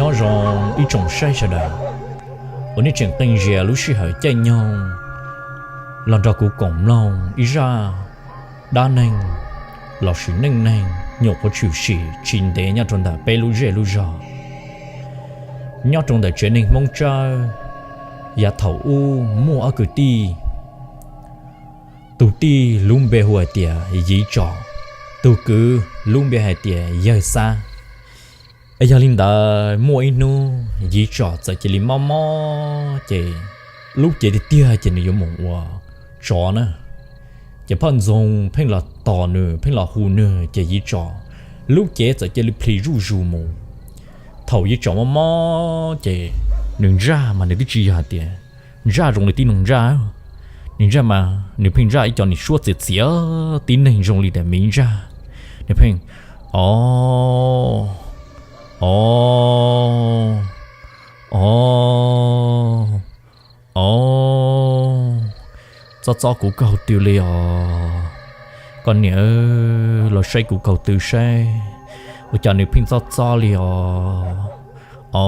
Nyob zoo ib tsoom saib sawv daws uas nej tseem qee zias lub sij hawm caij nyoog los nrog kuv koom mloog ib zaj dab neeg lossis neej neeg nyuam qhuav tshwm sim tsis ntev nyob rau ntawm peb lub zej lub zog. Nyob rau ntawm tsev neeg Hmoob Tsawb, yav thaum ub muaj ob kwv tij, tus tij lub npe hu hais tias Yiv Tsom, tus kwv lub npe hais tias Yawg Xab. Es yog li ntawd muaj ib hnub Yiv Tsom txawm cia li mob mob ces lub cev tiag tiag ces nws yuav mus ua tsov na. Ces poj ntxoog pheej los tos nws, pheej los hu nws ces Yiv Tsom lub cev txawm cia li plhis zuj zus mus. Thaum Yiv Tsom mob mob ces nws ntsaj mas nws twb tsis yog hais tias ntsaj zoo li tib neeg ntsaj. Nws ntsaj mas nws pheej ntsaj ib co niag suab txiav txiav tib neeg zoo li tias miv ntsaj. Nws pheej, o, o, o, o, txob txob kuv kaug twg li os. Koj niam, los saib kuv kaug twg saib. Ua cas nws pheej txob txob li os. O,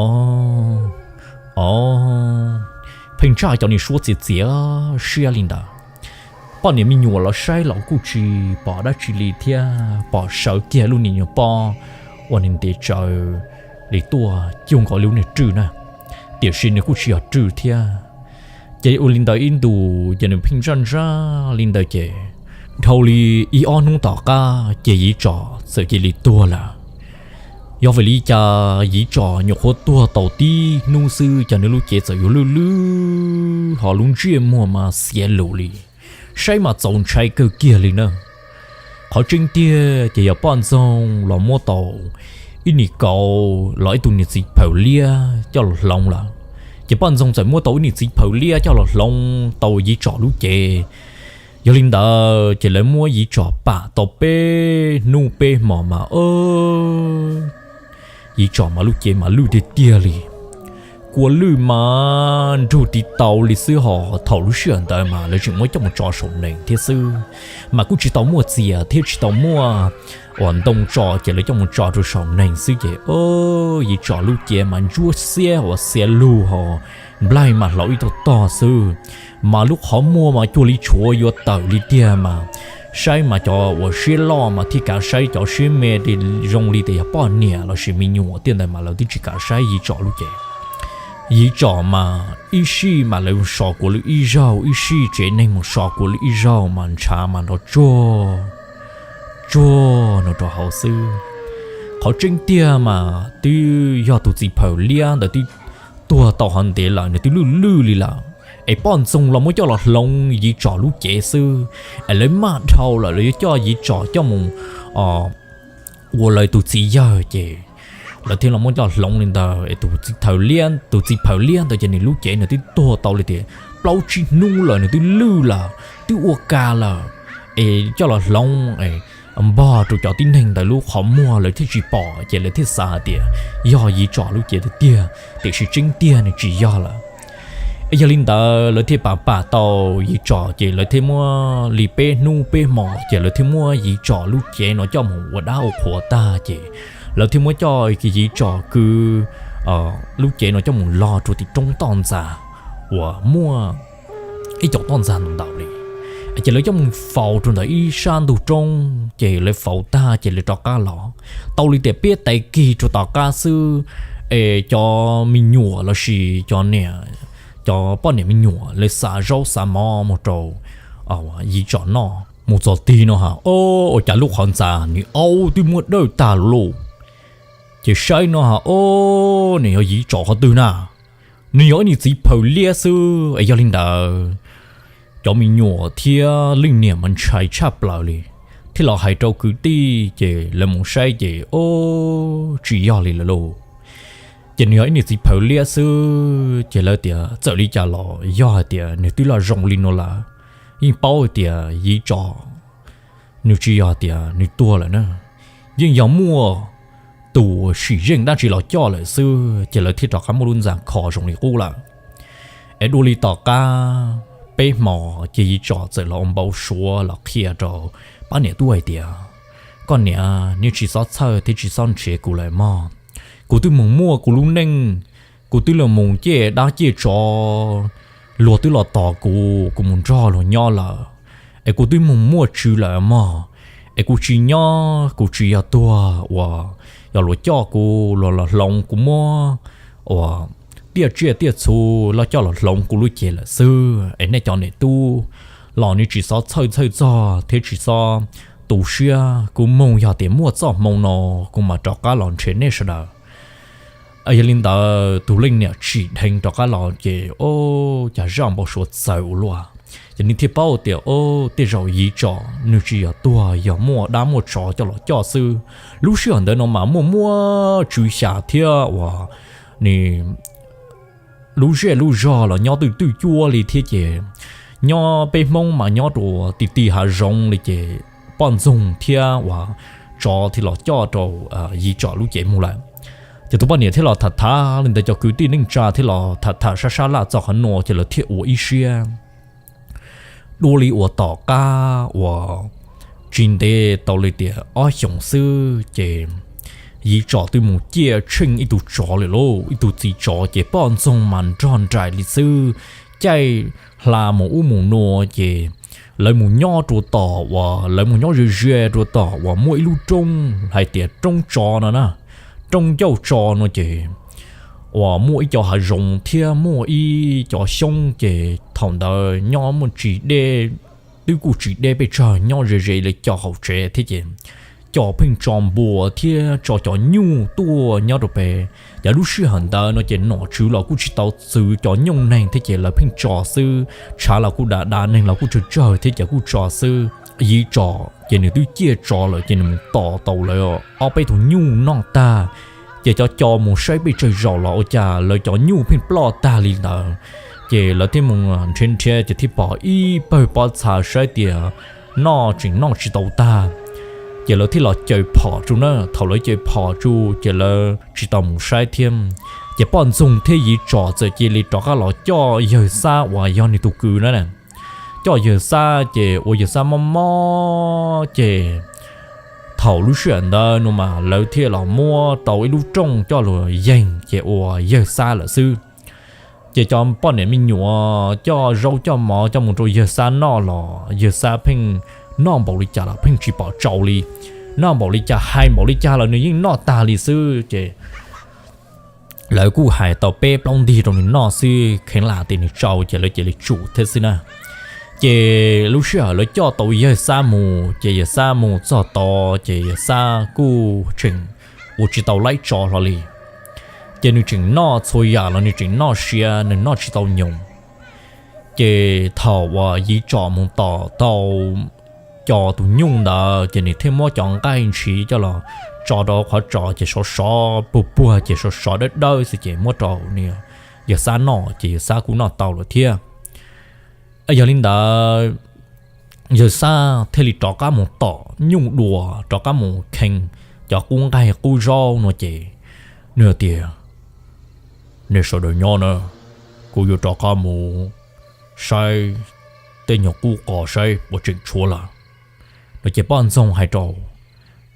o, pheej ntsaj cov niag suab txiav txiav siab li ntawd. Poj niam me nyuam los saib los kuj tsis pom dab tsi li thiab, pom sawv kiag lub niag nyuag pob uas nws ntes tsaws li tuaj cuag nkaus li lub niag rwj na, tiam sis nws kuj tsis yog rwj thiab. Ces ua li ntawd ib ntus ces nws pheej ntsaj ntsaj li ntawd ces dhau li ib ob hnub tom qab ces Yiv Tsom txawm cia li tuag lawm. Yog vim li cas Yiv Tsom nyuam qhuav tuag tau tib hnub xwb ces nws lub cev txawm yuav lwj lwj ho lub ntsiaj muag mas xiav lus li, saib mas txaus ntshai kawg kiag li na. Qhov tseeb tiag ces yog poj ntxoog los muab tau ib niag kauv los ib tug niag txiv phaws liab coj los hloov lawm. Ces poj ntxoog txawm muab tau ib niag txiv phaws liab coj los hloov tau Yiv Tsom lub cev. Yog li ntawd ces lawv muab Yiv Tsom pam tau peb hnub peb hmos mas Yiv Tsom mas lub cev mas lwj tiag tiag li. Kua lwj mas nrug tiv tau li xwb, ho thaum lub sij hawm ntawd mas lawv tseem muab coj mus tso saum nees thiab xwb, mas kuj tsis tau muaj txias thiab tsis tau muaj uas ntoo tso ces lawv coj mus tso rau saum nees xwb ces Yiv Tsom lub cev mas ntsuab xiab uas xiav lug ho nplaig mas hlauv ib tog tog xwb, mas lub qhov muag mas cuag li tshuav yuav tawm li tiag mas saib mas cov uas siab loj mas thiaj kav saib, cov siab me zoo li tias yog poj niam lossis me nyuam tiaj ntawd mas lawv twb tsis kav saib Yiv Tsom lub cev. Yiv Tsom mas ib sij mas lawv so kua lwj ib zaug, ib sij tsev neeg mus so kua lwj ib zaug mas ntshav mas nrov tsuag tsuag no rau hauv xwb. Qhov tseeb tiag mas twb yog tus txiv phaws liab ntawd twb tuag tau hov ntev lawm, nws twb lwj lwj li lawm, es poj ntxoog los muab coj los hloov Yiv Tsom lub cev xwb, es lawv maj dhau lawm lawv yuav coj Yiv Tsom coj mus ua lawv tus txiv yawg ces lawv thiaj los muab coj hloov li ntawd es tus txiv phaws liab ntawd ces nws lub cev nws twb tuag tau li tias plaub tsib hnub lawm, nws twb lwj lawm twb ua ka lawm, es coj los hloov npog rau cov tib neeg ntawd lub qhov muag lawv thiaj tsis pom ces lawv thiaj xav hais tias yog Yiv Tsom lub cev tiag tiag, tiam sis tseeb tiag nws tsis yog lawm. Es yog li ntawd lawv thiaj pam pam tau Yiv Tsom ces lawv thiaj muab li peb hnub peb hmos ces lawv thiaj muab Yiv Tsom lub cev no coj mus ua dab ua qhuas tag ces lawv thiaj muab coj Yiv Tsom kwv lub cev no coj mus log rau tim roob toj ntxas uas muaj ib co toj ntxas ntau ntau li. Ces lawv coj mus faus rau ntawm ib sab ntug roob ces lawv faus tag ces lawv rov qab los. Tau li tias peb tais kig rau tom qab xwb, es cov me nyuam lossis cov niam, cov poj niam me nyuam lawv xa zaub xa mov mus rau Yiv Tsom noj. Mus txog tig no ha, o, ua cas lub qhov ntxa nws aub twb muab dawj tag lauj. Ces saib no ha, o, nws yog Yiv Tsom qhov twg na? Nws yog ib niag txiv phaws liab xwb es yog li ntawd cov me nyuam thiab leej niam mas ntshai tshaj plaws li, thiaj los hais rau kwv tij ces lawv mus saib ces, o, tsis yog li lawm lauj. Ces nws yog ib niag txiv phaws liab xwb ces lawv tias txawm li cas los yog hais tias nws twb loj zoo li no lawm, yeej paub hais tias Yiv Tsom nws tsis yog tias nws tuag lawm na, yeej yog muaj tus sim zeej dab tsi los coj lawm xwb ces lawv thiaj rov qab muaj lub ntxa kho zoo li qub lawm. Es dua li tom qab peb hmos ces Yiv Tsom txawm los ua npau suav los qhia rau pab niam tub hais tias, koj niam, nej tsis txhob txhawj thiab tsis txhob nrhiav kuv lawm mog. Kuv twb mus muaj kuv lub neej, kuv twb los mus ciaj dab ciaj tsov, luag twb los tos kuv, kuv mus nrog luag nyob lawm, es kuv twb mus muaj tswv lawm mog, es kuv tsis nyob, kuv tsis yog tuag uas yog luag coj kuv, luag los hloov kuv muab uas tiaj tsiaj tiaj txhu los coj los hloov kuv lub cev lawm xwb. Es nej cov niam tub los nej tsis txhob txhawj txhawj txog thiab tsis txhob tu siab, kuv mus yog tias muaj txoj hmoo no, kuv mam rov qab los nrhiav nej sawv daws. Yog li ntawd tus leej niam tsim dheev rov qab los ces, o, cas zaj npau suav txawv ua luaj. Ces nws thiaj paub tias, o, tej zaum Yiv Tsom nws tsis yog tuag, yog muaj dab muaj tsov coj los coj xwb. Lub sij hawm ntawd no mas muaj muaj tswv xya thiab uas nws lub zej lub zog los nyob twj twj cuab li thiab ces nyob peb Hmoob mas nyob rau ti ti hav zoov li ces poj ntxoog thiab uas tsov thiaj los coj rau Yiv Tsom lub cev mus lawm. Ces tus poj niam thiaj los tham tham li ntawd, cov kwv tij neej tsa thiab los tham tham sab sab laj txog qhov nuav ces lawv thiaj ua ib siab. Dua li uas tom qab uas tsis ntev tau li tias ob xyoos xwb ces Yiv Tsom twb mus ciaj tsheej ib tug tsov lawm lauj, ib tug txiv tsov, ces poj ntxoog mas nrog nraim li xwb, caij hla mus ub mus nuav ces lawv mus nyob rua tom uas lawv mus nyob ze ze rua tom uas muaj ib lub roob hais tias roob tso no na, roob ncauj tso no ces uas muaj ib co hav zoov thiab muaj ib co xyoob ces thaum ntawd nyob muaj tsis deb, twb kuj tsis deb pes tsawg, nyob ze ze li co hauv tsev thiab ces co pheej tso npua thiab tso cov nyuj tuaj nyob rau pem. Ces lub sij hawm ntawd no ces nom tswv los kuj tsis tau txwv cov nyooj neeg thiab ces lawv pheej tso xwb, tshav los kuj dav dav, neeg los kuj tsawg tsawg thiab ces kuj tso xwb. Yiv Tsom ces nws twb ciaj tso lawm ces nws mus tom tau lawv ob peb tug nyuj noj tag, ces cov co mus saib pes tsawg zaus los ua cas lawv cov nyuj pheej ploj tag li ntawd. Ces lawv thiaj mus nrhiav nrhiav ces thiaj pom ib pawg pob txha saib tias noj tseem noj tsis tau tag. Ces lawv thiaj los caws phom tsu na, thaum lawv caws phom tsu ces lawv tsis tau mus saib thiab. Ces poj ntxoog thiab Yiv Tsom txawm cia li rov qab los coj yawg Xab uas yog nws tus kwv na, coj yawg Xab ces ua yawg Xab mob mob ces thaum lub sij hawm ntawd no mas lawv thiaj los muab tau ib lub rooj coj los yeeg ces ua yawg Xab lawm xwb. Ces cov poj niam me nyuam coj zaub coj mov coj mus rau yawg Xab noj los yawg Xab pheej noj npaum li cas los pheej tsis pom tsau li, noj npaum li cas hais npaum li cas los nws yeej noj tag li xwb ces lawv kuj hais tau peb plaub ntig rau nws noj xwb, kheev lam tias nws tsau ces lawv cia li tsum thiab xwb na. Ces lub sij hawm lawv coj tau yawg Xab mus ces yawg Xab mus txog tod ces yawg Xab kuj tseem ua tsis tau laib tso hlo li. Ces nws tseem noj txhua yam los nws tseem noj siav, nws noj tsis tau nyoos. Ces thaum uas Yiv Tsom mus tom tau cov tus nyuj ntawd ces nws thiaj muab cov nqaij ntshiv coj los tso rau qhov tso ces sov sov puag puag ces sov sov dawb dawb xwb ces muab rau nws yawg Xab noj ces yawg Xab kuj noj tau lawm thiab. Yog li ntawd, yawg Xab thiaj li rov qab mus tom nyuj dua, rov qab mus khee cov qub nqaij qub zaub no ces nws tias, nej sawv daws nyob na, kuv yuav rov qab mus saib tej nyuag qub qos saib puas tseem tshuav lawm no. Ces poj ntxoog hais rau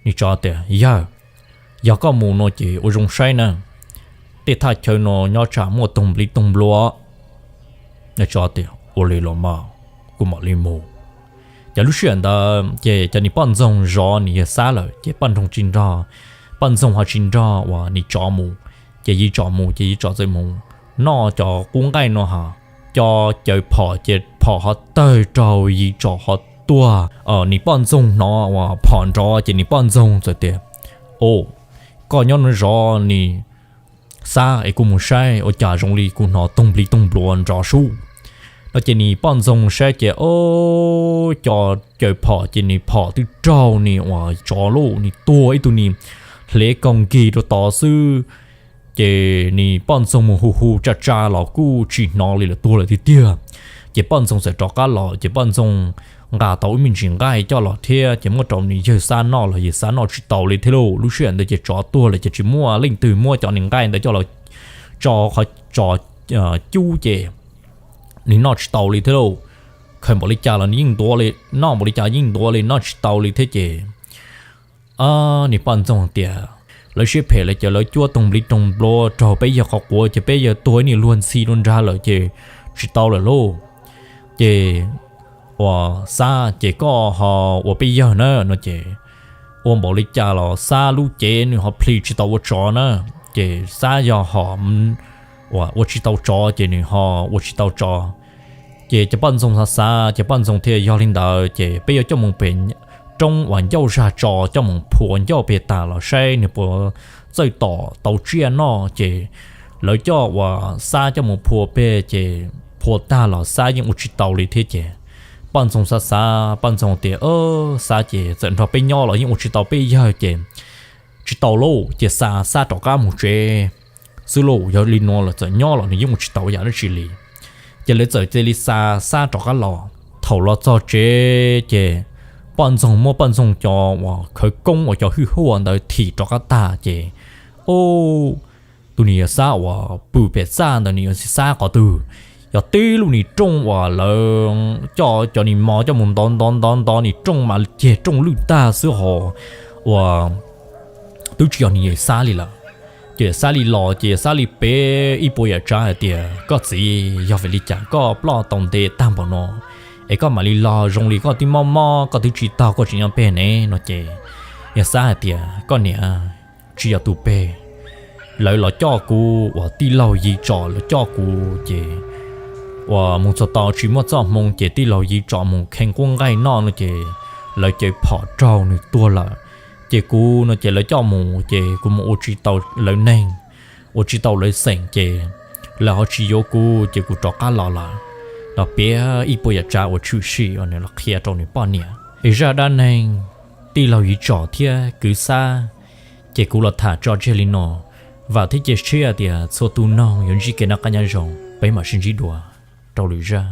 nws tsov tias, yawg, yog koj mus no ces ua zoo saib na, tej thaj chaw no nyob tsam muaj toog nplij toog nplua. Nws tsov tias, ua li los mas, kuv mam li mus. Ces lub sij hawm ntawd ces cov niag poj ntxoog zov nws yawg Xab lawm ces poj ntxoog tsis nrog, poj ntxoog ho tsis nrog uas nws tsov mus, ces Yiv Tsom mus ces Yiv Tsom txawm mus noj cov qub nqaij no ha, cov caws phom ces phom ho tawg raug Yiv Tsom ho tuag. Nws poj ntxoog hnov uas phom nrov ces nws poj ntxoog txawm tias, o, koj nyob no zov nws Xab es kuv mus saib ua cas zoo li kuv hnov toog nplij toog nplua nrov sub no. Ces nws poj ntxoog saib ces, o, cov caws phom ces nws phom twb raug nws uas tsov lauj, nws tuag ib tug nws hle kaug nkig rau tod xwb. Ces nws poj ntxoog mus hu hu tsa tsa los kuj tsis hnov li, lawv tuag lawm tiag tiag. Ces poj ntxoog txawm rov qab los ces poj ntxoog nqa tau ib me ntsis nqaij coj los thiab ces muab rau nws yawg Xab noj los yawg Xab noj tsis tau li thiab lauj. Lub sij hawm ntawd ces tsov tuag lawm ces tsis muaj leej twg muab cov nws nqaij ntawd coj los tso qhov tso cub ces nws noj tsis tau li thiab lauj. Khaws npaum li cas los nws yeej ntuav li, noj npaum li cas yeej ntuav li, noj tsis tau li thiab ces nws poj ntxoog tias, lawv siab phem lawm ces lawv cuab toog npliv toog nplua raug peb yawg qhov quav ces peb yawg tuag ib niag luag ntxhi rau nrag lawm ces tsis tau lawm lauj. Ces uas Xab ces koj ho ua peb yawg na no ces ua npaum li cas los Xab lub cev nws ho plhis tsis tau ua tsov na. Ces Xab yog ho ua tsis tau tsov ces nws ho ua tsis tau tsov. Ces cov poj ntxoog xav xav ces poj ntxoog thiaj yog li ntawd ces peb yuav coj mus pem roob uas ncauj zaj tso coj mus phua ncauj pem tas los saib nws puas txawj tom tau tsiaj noj ces lawv coj uas Xab coj mus phua pem ces phua tag los Xab yeej ua tsis tau li thiab ces poj ntxoog xav xav poj ntxoog tias, Xab ces txawm nrog peb nyob los yeej ua tsis tau peb yawg ces tsis tau lauj ces xa Xab rov qab mus tsev xwb lauj. Yog li no lawm txawm nyob los nws yeej ua tsis tau yam dab tsi li. Ces lawv txawm cia li xa Xab rov qab los. Thaum los txog tsev ces poj ntxoog muab poj ntxoog cov uas khawv koob uas cov hwj huam ntawd thim rov qab tag ces, o, tus niam yawg Xab uas pw pem txaj ntawd nws yuav txiv Xab qhov twg, yog tib lub niag rooj uas lawv coj cov niag mos coj mus ntov ntov ntov ntov niag rooj mas ceg rooj lwj tag xwb ho uas twb tsis yog niag yawg Xab li lawm. Ces Xab li los ces Xab li pem ib puas yam tsav hais tias, Koj txiv, yog vim li cas koj ploj tau ntev tag npaum no es koj mam li los zoo li koj twb mob mob koj twb tsis taug koj tsis nyob pem ne no ces yawg Xab hais tias, Koj niam, tsis yog tus pem, lawv los coj kuv uas tij laug Yiv Tsom lawv coj kuv ces uas mus txog tau tsis muaj txoj hmoo ces tij laug Yiv Tsom mus kheev quab nqaij noj no ces lawv cev phom raug nws tuag lawm. Ces kuv no ces lawv coj mus ces kuv mus ua tsis tau lawv neeg, ua tsis tau lawv xeem ces lawv ho tsis yuav kuv ces kuv rov qab los lawm. Los piav ib puas yam tsav uas tshwm sim uas nws los qhia rau nws poj niam. Es zaj dab neeg tij laug Yiv Tsom thiab kwv Xab ces kuv los tham tso tseg li no. Vam thiab cia siab tias txhua tus noog yuav ntsib kev noj qab nyob zoo, peb mam sib ntsib dua rau lwm zaj.